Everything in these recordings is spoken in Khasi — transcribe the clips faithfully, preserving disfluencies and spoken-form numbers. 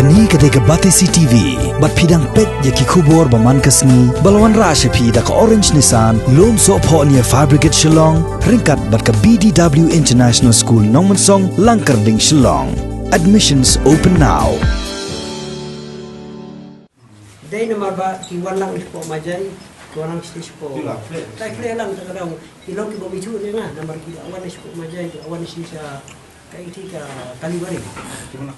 Kane ka dei ka Batesi T V, bad phi dang peit ïa ki khubor ba man ka sngi, ba la wanrah sha phi da ka Orange Nissan, Lumsohphoh near Fire Brigade Shillong, ryngkat bad ka B D W International School Nongmensong, Langkyrding, Shillong. Admissions open now. Dei namar ba ki wan lang shapoh Majai, ki wan lang shapoh. Ki la phleh. Ki la phleh lang, te ka dang ki long ki bym ithuh ne nga, namar ki la wan shapoh Majai, ki la wan shisha ka iti ka Kalibari.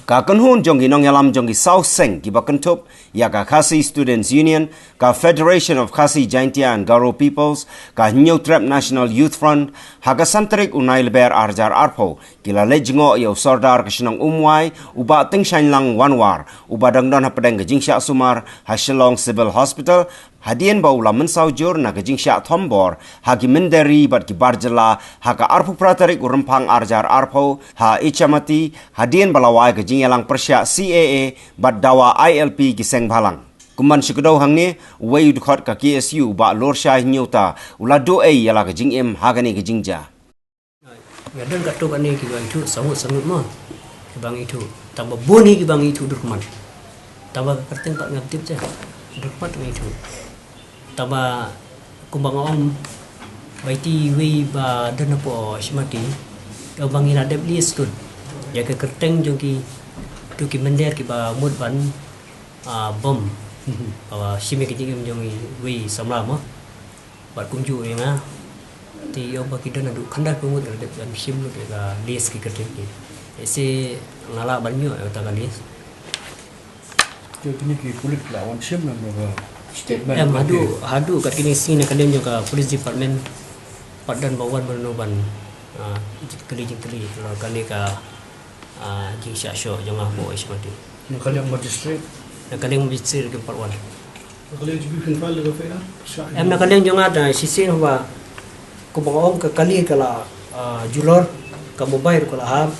Ka kynhun jong ki nongïalam jong ki saw seng kiba kynthup ïa ka Khasi Students Union, ka Federation of Khasi Jaintia and Garo Peoples, ka Hynñiewtrep National Youth Front, ha ka san tarik u Naiwieng ar hajar arphew, ki la leit jngoh ïa u Sordar ka shnong Umwai, u Bah Tyngshaiñlang Wanwar, uba dang don hapdeng ka jingshah sumar ha Shillong Civil Hospital, hadien ba u la mynsaw jur na ka jingshah thombor ha ki mynder ri bad ki bar jylla ha ka arphew phra tarik u Rymphang ar hajar arphew ha Ichamati, hadien ba la wai ka jingïalang pyrshah C A A bad dawa I L P ki seng bhalang. Kum ban shu kdew hangne, uwei u dkhot ka K S U, Bah Lorshai Hynñiewta, u la duh ei ïa la ka jingim ha kane ka jingjia. Nga don katto katne kiba ithuh, saw ngut saw ngut mo, kiba nga ithuh. Tangba bun hi kiba nga ithuh durkhmat. Tangba ka kyrteng pat ngam tip seh, durkhmat nga ithuh. Tangba kumba nga ong, ba iti iwei ba don hapoh Shimati, ong ba ngi la dep list kut ïa ka kyrteng jong kito ki mynder kiba mut ban, ah, bom, ah, shim ïa ka jingim jong iwei samla mo. Bad kumjuh ïa nga, te ong ba ki don haduh khyndai phew ngut, nga la dep ban shim lut ïa ka list ki kyrteng ki. Lehse nga lah ban ïoh ïa kata ka list. Te kine ki pulit la wan shim ne em, ba statement? Em, ba haduh, haduh kat kine sngi na ka liang jong ka police department, pat don ba wan mano ban, ah, jingkylli, jingkylli la kane ka, ah, jingshah shoh jong nga hapoh Shimati. Na ka liang magistrate? Na ka liang magistrate kim pat wan. Na ka liang jong phi phin file ïa ka F I R? Em, na ka liang jong nga da shisien ba kumba nga ong, ka kali ka la, ah, julor, ka mobile ruh ka la hap,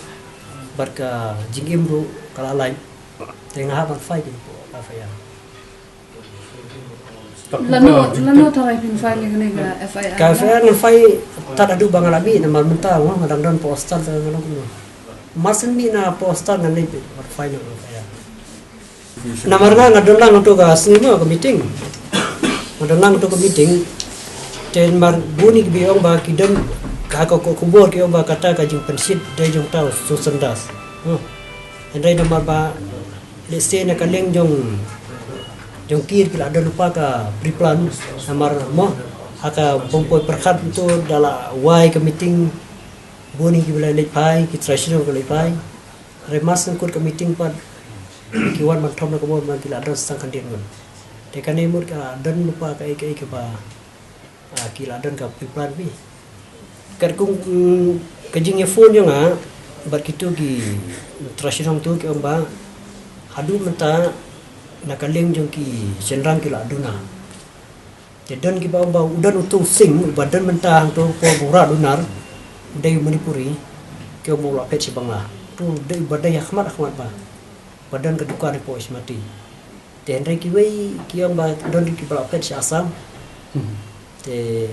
bad ka jingim ruh ka la lait. Te nga hap ban file ïa ka F I R. Lano, lano tharai phin file ïa kane ka F I R? Ka F I R ngan file tad haduh ba nga la mih, namar mynta nga dang don hapoh hostel, te nga long kumno. Mar shen mih na hapoh hostel ngan leit ban file ïa ka F I R. Namar nga, nga don lang hangto ka sngi mo ka meeting. Nga don lang hangto ka meeting. Te namar bun hi kiba ong ba ki don ha ka, ka khubor ki ong ba kata ka jingpynshit dei jong uta u Susan Das. Hmm. Hynrei namar ba lehse na ka liang jong, jong ki ki la don lypa ka pre-plan, namar mo ha kaba ym poi pyrkhat to da la wai ka meeting, bun hi kiba la leit phai, ki trai shnong ki la leit phai. Hynrei mar shen kut ka meeting pat ki wan ban thom na ka bor, ban ki la don tang khyndiat ngut. Te kane mut ka don lypa kaei kaei kaba, ah, ki la don ka pre-plan bha. Katkum, mm, ka jingïaphone jong nga bad kito ki trai shnong to, ki ong ba haduh mynta na ka liang jong ki shynrang ki la duna. Te don kiba ong ba u don uto u Singh uba don mynta hangto, uba u Rad u Nar, u dei u Manipuri, ki ong ba u la phet sha Bangla. Uto u dei uba dei ha khmat ha khmat ba, ba don ka dukan hapoh Shimati. Te hynrei kiwei ki ong ba don kiba la phet sha Assam. Hmm. Te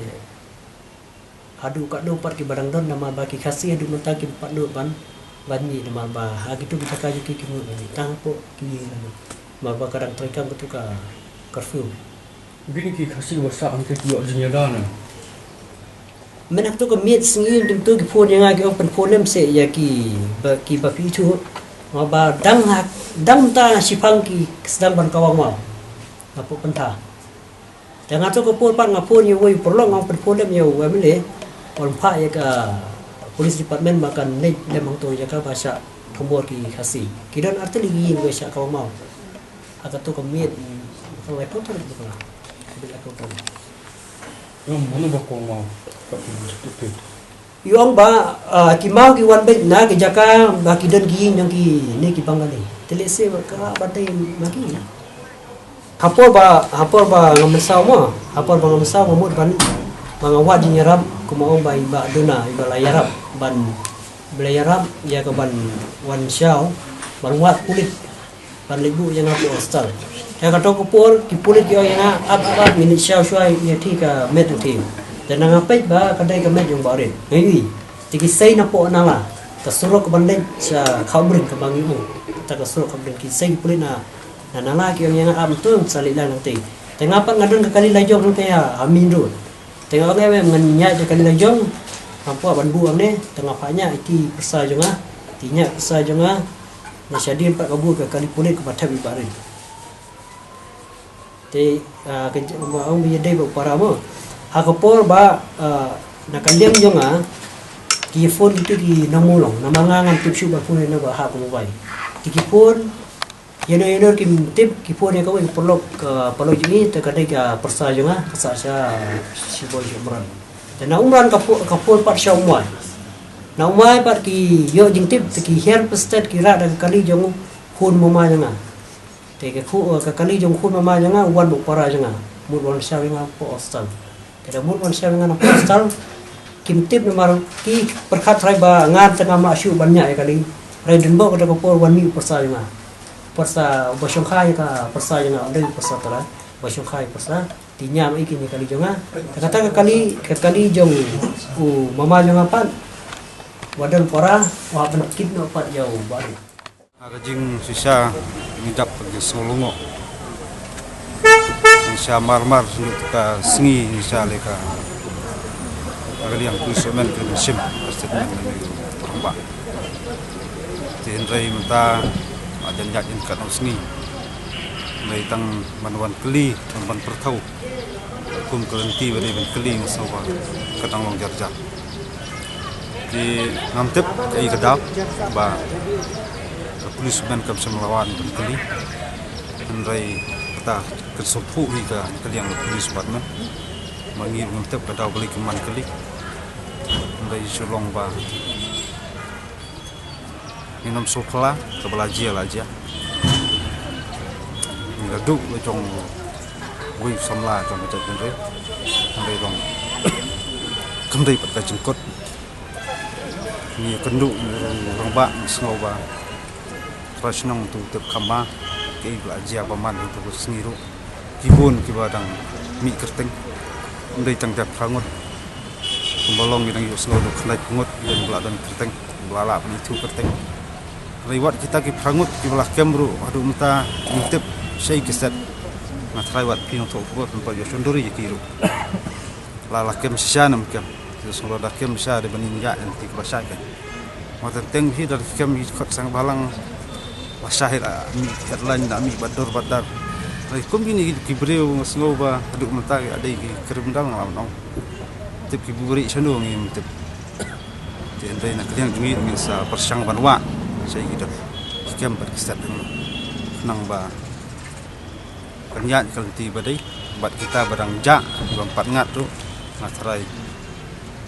haduh katno pat kiba dang don, namar ba ki Khasi haduh mynta kim pat nud ban, ban mih, namar ba ha kito ki jaka jong ki kim nud ban mih, tang hapoh ki ïing. Namar ba ka dang treikam kato ka curfew. Kine ki Khasi ba sah hangte ki ïoh jingïada ne? Mynta kato ka miet sngi, hynrei to ki phone ïa nga, ki ong pynphone lem seh ïa kiba, kiba phi ithuh. Namar ba dang ha, dang mynta shiphang ki sdang ban kawang maw. Nga pynphone. Te nga to ka por pat nga phone ïa uwei u paralok, nga pynphone lem ïa u M L A, wan phah ïa ka police department ba kan leit lem hangto ïa ka ba shah thombor ki Khasi. Ki don artylli ki ïing ba shah kawang maw. Ha kato ka miet, ka lai phew tarik ba ka la. Ka bit lai phew tarik. Ïa mano ba kawang maw? Ka phi. Ïa ong ba, ah, ki maw ki wan beit na ki jaka ba ki don ki ïing jong kine ki Bengali. Te lehse ba ka ba dei ma ki. Ha por ba, ha por ba nga mynsaw mo, ha por ba nga mynsaw nga mut ban, ba nga wad jingïarap, kumba ong ba i Bah Duna, i ba la ïarap ban, ba la ïarap ïa ka ban wan shaw, ban wad pulit ban leit buh ïa nga hapoh hostel. Ïa kato ka por ki pulit ki ong ïa nga, ap, ap, ap, ngin leit shaw shuwa ïa ka met jong phi. Te nga peit ba ka dei ka met jong Bah Rit. Nga ïohi. Te ki sei napoh nala. Ka surok ka ban leit sha Khaw Bring kaba ngi ong. Kata ka surok Khaw Bring ki sei ki pulit na, na nala ki ong ïa nga ap tung sa leit lang nangtei. Te nga pat nga don ka kali la jong hangtei ha, ha main road. Te nga ong em em ngan ñiah ïa ka kali la jong. Ngam kwah ban buh hangne, te nga phah ñiah ïa ki pyrsa jong nga. Te ñiah pyrsa jong nga. Na shadien pat ka buh ka kali pulit kaba thep ïa Bah Ri. Te, ah, ka j-, ma ong ba ïadei bad u para mo. Ha ka por ba, ah, na ka liang jong nga, ki phone kito ki nongmulong, namar nga ngam tip shuh ba phone ïa no ba ha ka mobile. Te ki phone, ïa no ïa no kim tip, ki phone ïa kawei ka paralok, ka paralok jong ngi, te ka dei ka pyrsa jong nga, ka sah sha shiboi sha Umran. Te na Umran ka pho-, ka phone pat sha u Mwai. Na u Mwai pat ki ïoh jingtip, te ki hiar pyrsa ki rah da ka kali jong u khun mama jong nga. Te ka khu-, ka kali jong u khun mama jong nga, u wan bad u para jong nga. Mut wan shaw ïa nga hapoh hostel. Te da mut wan shaw ïa nga hapoh hostel. Kim tip namar ki pyrkhat trai ba nga te ngam lah shuh ban ñiah ïa ka kali. Hynrei dang bok kata ka por wan mih u pyrsa jong nga. Pyrsa uba shongkha ïa ka pyrsa jong nga, ym dei u pyrsa trai. Uba shongkha ïa ka pyrsa. Te ñiah ma i kine ki kali jong nga. Te kata ka kali, ka kali jong u mama jong nga pat. Wat don para, wat ban kit noh pat ïa u Bah Ri. Ha ka jingshisha ngi dap ka jingsngew lyngngoh. Ngi sha mar mar shuh ka sngi ngi sha leh ka, ka liang police man ka shim ka statement na ngi rangbah. Te hynrei mynta a jan ïaid ïa ka nong sngi. Hynrei tang ban wan kylli, tang ban pyrthaw. Kum ka lynti ba dei ban kylli nga sngew ba ka dang long jar jar. Te ngam tip kaei ka daw ba ka police man kam shym la wan ban kylli. Hynrei kata kan sngewthuh hi ka, ka liang ka police department. Ma ngi ruh ngam tip ka daw balei kim wan kylli. Hynrei shu long ba Ngin ym sngewkhlaiñ, kaba la jia la jia. Ngi la duh la jong uwei u samla jong ka jaitbynriew. Hynrei long kam dei pat ka jingkut. Ngi kynduh ngi rangbah ngi sngew ba trai shnong tu tip kham ba kaei ba la jia ba man hangtu ka sngi ruh. Ki bun kiba dang mih kyrteng. Ym dei tang da phra ngut. Kumba long ngi dang ïohsngew da khyndai phew ngut, ym dei ba la don kyrteng, ba la lah ban ithuh kyrteng. Hynrei wat kita ki phra ngut kiba la kem ruh haduh mynta ngim tip shaei ki set. Nga tharai wat phi nongthoh khubor phin pat ïoh shon duri ïa ki ruh. La la kem shisha ne ym kem. Ïohsngew la da kem shisha dei ban ïa ïa ki kiba shai kem. Wat teng hi da kem hi khot sang balang. La shah hi la mih headline, la mih bad dor bad dar. Hynrei kum kine ki briew nga sngew ba haduh mynta ki dei ki criminal nga la ong. Tip ki buhrieh shano ngim tip. Te hynrei na ka liang jong ngi ngin sa pyrshang ban wad shaei ki dei ki kem bad ki set hangno. Khnang ba kan ïaid ka lynti ba dei bad kita ba dang jah ki bym pat ngat ruh nga tharai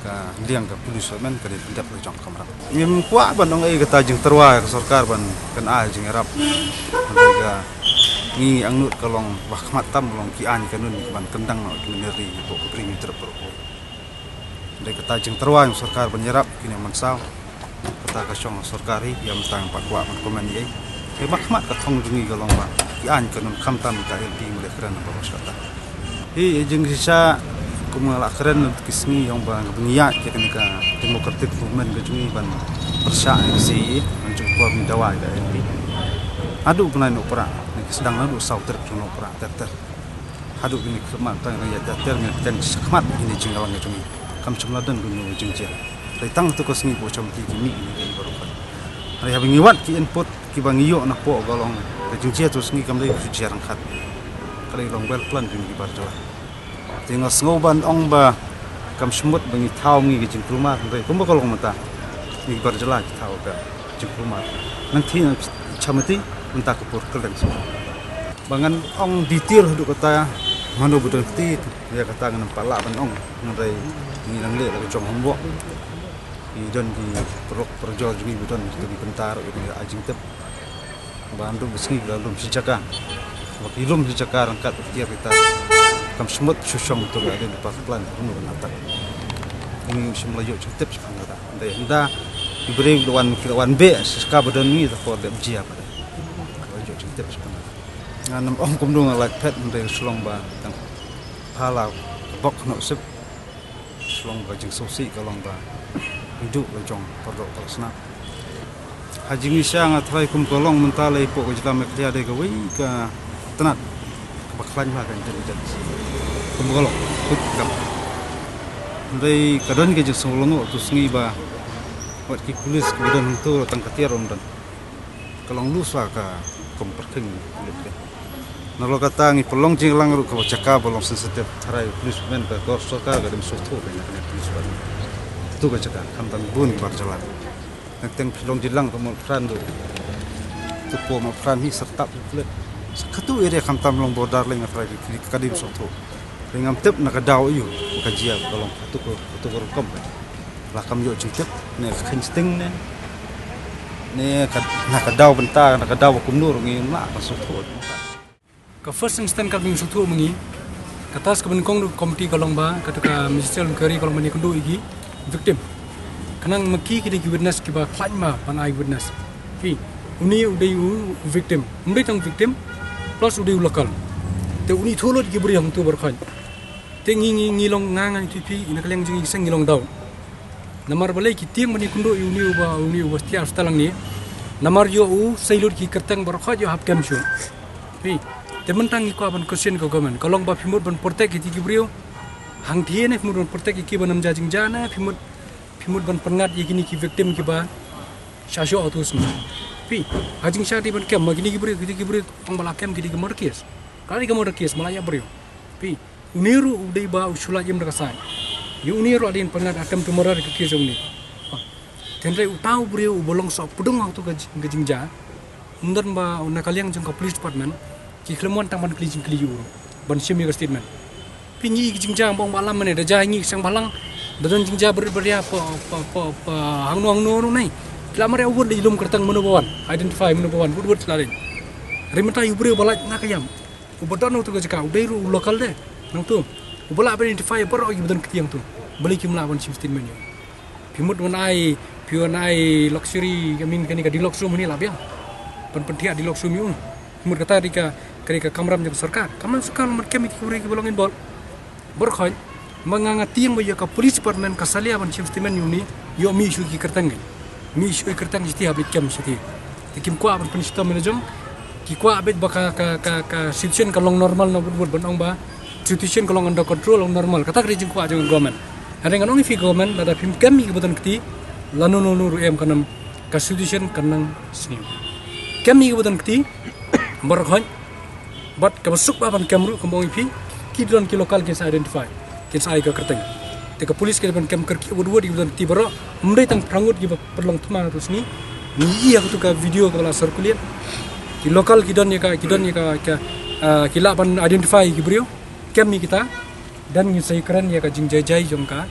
ka liang ka police man ka dei pyndep la jong kamram. Ngim kwah ban ong ei kata jingtyrwa ka sorkar ban kan ai jingïarap. Hynrei ka ngi angnud ka long ba khmat tam long ki aiñ kanun ban kyndang noh ki mane ri hapoh ka Bri Hynñiewtrep baroh. Hynrei kata jingtyrwa jong sorkar ban ïarap kine mynsaw. Kata ka shong sorkar hi, ïa mynta ngam pat kwah ban comment ei. Te ba khmat ka thong jong ngi ka long ba ki aiñ kanun khamtam ka L P male kren ba kata. Hi jingshisha kum nga la kren ki sngi ong ba nga ban ïaid ïa kane ka democratic movement ka jong ngi ban pyrshah ïa ka C A A, ngan jong por ngi dawa ïa ka L P. Haduh bnai Nohprah, ngi sdang naduh saw tarik jong Nohprah ter ter. Haduh kine ki khmat tang ïa ter ter ngi tang shakhmat kine jingïalang ka jong ngi. Kam shym la don kano jingjia. Hynrei tang tu ka sngi ba u shong ki mih kine ki baroh. Hynrei haba ngi wad ki input kiba ngi ïoh napoh ka long ka jingjia tu sngi kam dei ka jingjia ryngkat. Ka dei long well plan jong ngi bar jylla. Te nga sngew ban ong ba kam shym mut ba ngi thaw ngi ka jingkulmar hynrei kumba ka long mynta ngi bar jylla ki thaw ka jingkulmar. Nangthie nang chamati mynta ka por kylleng sngewbha. Ba ngan ong detail haduh katta mano ba don kti ïa kata ngan ym pat lah ban ong hynrei ngi nang leh la ka jong homework. Ngi don ki paralok parajor jong ngi ba don ki bynta ruh ïa ka jingtip. Ba haduh ba sngi ki la lum shi jaka. Ba ki lum shi jaka ryngkat ba ki tiar kita. Kam shym mut shu shong tu ka dei ba plan kumno ban attack. Ngi shym la ïoh jingtip shaphang kata. Dei hynda ki briew ki la wan ki la wan beh shi jaka ba don ngi ta por dep jia ba dei. La ïoh jingtip shaphang kata. Ngan ym ong kumno nga la phet hynrei shu long ba tang pha la bok noh sip. Shu long ba jingsngewsih ka long ba ngi duh la jong paralok paralok sna. Ha jingshisha nga tharai kum ka long mynta lei hapoh ka jylla Meghalaya dei kawei ka tnat kaba khlaiñ bha ka intelligence. Kum ka long, kut kam. Hynrei ka don ka jingsngew lyngngoh tu sngi ba wat ki pulit kiba don hangto tang ka tiar ym don. Ka long loose bha ka kum pyrkhing pulit ka. Nalor kata ngi pynlong jingïalang ruh kaba jaka ba long sensitive, tharai policemen ka kor sorkar ka dei ban sngewthuh ka ïa kane policemen. Tu ka jaka khamtam bun bar jylla. Teng teng phi long jingïalang ka Mawphran ruh. Tu po Mawphran hi syrtap hi pulit. Sa katu area khamtam long border lei nga tharai phi ka dei ban sngewthuh. Lei ngam tip na ka daw ïu ka jia ka long katu ko katu ko rukom. La kam ïoh jingtip ne ka khein sting ne. Ne ka na ka daw bynta na ka daw kumno ruh ngim lah ban sngewthuh. Ka first instance ka ding sngewthuh ma ngi. Ka task ka ban kong du committee ka long ba katu ka ministerial inquiry ka long ban ïakynduh ïa ki victim. Khnang ma ki ki dei ki witness kiba khlaiñ ma ban eye witness. Phi, uni u dei u victim, um dei tang victim plus u dei u local. Te uni thulot ki briew hangtu baroh khoit. Te ngi ngi ngi long nga nga ngi phi ina ka liang jong ngi seng ngi long daw. Namar balei ki tieng ban ïakynduh ïa uni uba uni uba stia stallang ni. Namar ïoh u sei lut ki kyrteng baroh khoit ïoh hap kem shu. Phi, te mynta ngi kwah ban question ka government ka long ba phi mut ban protect ïa ki briew. Hangthie ne phi mut ban protect ïa ki ba nam ja jingjia ne phi mut phi mut ban pynngat ïa kini ki victim kiba sha shoh atu sni. Phi, ha jingshisha dei ban kem ma kini ki briew kini ki briew tang ba la kem ki dei ki murder case. Ka dei ka murder case ma la ïa briew. Phi, uni ruh u dei ba u shu la ïem da ka saiñ. Ïa uni ruh la dei ban pynngat attempt to murder ka case uni. Tynrai uta u briew uba long soh pdung hangtu ka jing- ka jingjia. Ym don ba na ka liang jong ka police department ki khlem wan tang ban kylli jingkylli ïa u ruh ban shim ïa ka statement. Phi ngi ki jingjia ba ong ba lam mane da jia ngi seng balang da don jingjia brit bria pa pa pa pa hangno hangno ruh nai. Ki la mareh u bun da i lum kyrteng mano ba wan, identify mano ba wan, wut wut la dei. Ri mynta ïa u briew ba lait na ka ïam. Uba don hangtu ka jaka u dei ruh u local de. Nangtu uba lah ban identify baroh ki ba don kti hangtu. Balei kim lah ban shim statement ïa u. Phi mut wan ai phi wan ai luxury, I mean kane ka deluxe room ni la biang. Ban pynthiah deluxe room ïa u. Phi mut kata dei ka ka dei ka kamram jong ka sorkar. Kamram sorkar mat kem ïa ki briew kiba long involved. Baroh khoit. Ma nga nga tieng ba ïa ka police department ka salia ban shim statement ïa u ni ïoh mih shuh ki kyrteng ki. Mih shuh ki kyrteng shiti hap leit kem shiti. Te kim kwah ban pynshitom ïa la jong ki kwah beit ba ka ka ka ka situation ka long normal na wut wut ban ong ba situation ka long under control long normal. Kata ka dei jingkwah jong ka government. Hynrei ngan ong ïa phi government lada phim kem ïa ki ba don kti lano lano ruh em kan ym ka situation kan nang sniew. Kem ïa ki ba don kti baroh khoit. Bad kaba suk ba ban kem ruh kumba ong ïa phi ki don ki local kin sa identify kin sa ai ka kyrteng. Te ka police ki dei ban kem kyrkieh wut wut ïa ki ba don kti baroh. Ym dei tang phra ngut kiba pynlong thma tu sngi. Ngi ïa katu ka video kaba la circulate ki local ki don ïa ka ki don ïa ka ka, ah, ki lah ban identify ïa ki briew. Kem ïa kita dan ngin sa ïakren ïa ka jingjaijai jong ka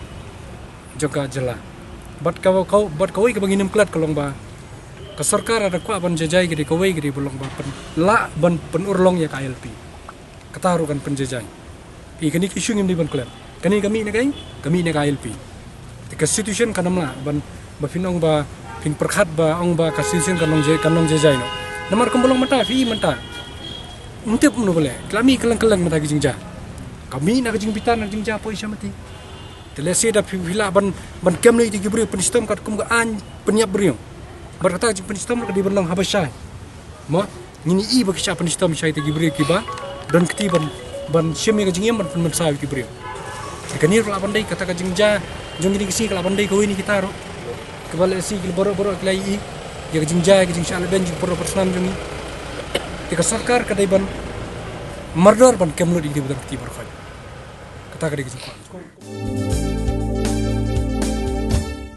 jong ka jylla. Bad ka ka bad kawei kaba ngin ym klet ka long ba ka sorkar lada kwah ban jaijai ka dei kawei ka dei ba long ba pyn lah ban pynurlong ïa ka I L P. Kata ruh kan pynjaijai. Phi kane ka issue ngim dei ban klet. Kane ka mih na kai ka mih na ka I L P. Te ka situation kan ym lah ban ba phin ong ba phin pyrkhat ba ong ba ka situation kan long jai kan long jaijai noh. Namar kumba long mynta phi mynta. Ym tip mano ba leh. Ka la mih kylleng kylleng mynta ka jingjia. Ka mih na ka jingbitar na ka jingjia poi sha mati. Te lehse da phi phi lah ban ban kem lei ïa ki briew pynshitom katkum ka aiñ pynïap briew. Bad kata ka jingpynshitom ka dei ban long haba shai. Mo ngin ïohi ba ki shah pynshitom shai ïa ki briew kiba don kti ban ban shim ïa ka jingim ban pynmynsaw ïa ki briew. Te kane ruh lah ban dei kata ka jingjia jong kine ki sngi ka lah ban dei kawei na kita ruh. Kaba lehse ki baroh baroh ki la ïohi ïa ka jingjia ïa ka jingshah leben jong ki para para snam jong ngi. Te ka sorkar ka dei ban mardor ban kem lut ïa ki briew ba don kti baroh khoit. Kata ka dei ka jingkwah.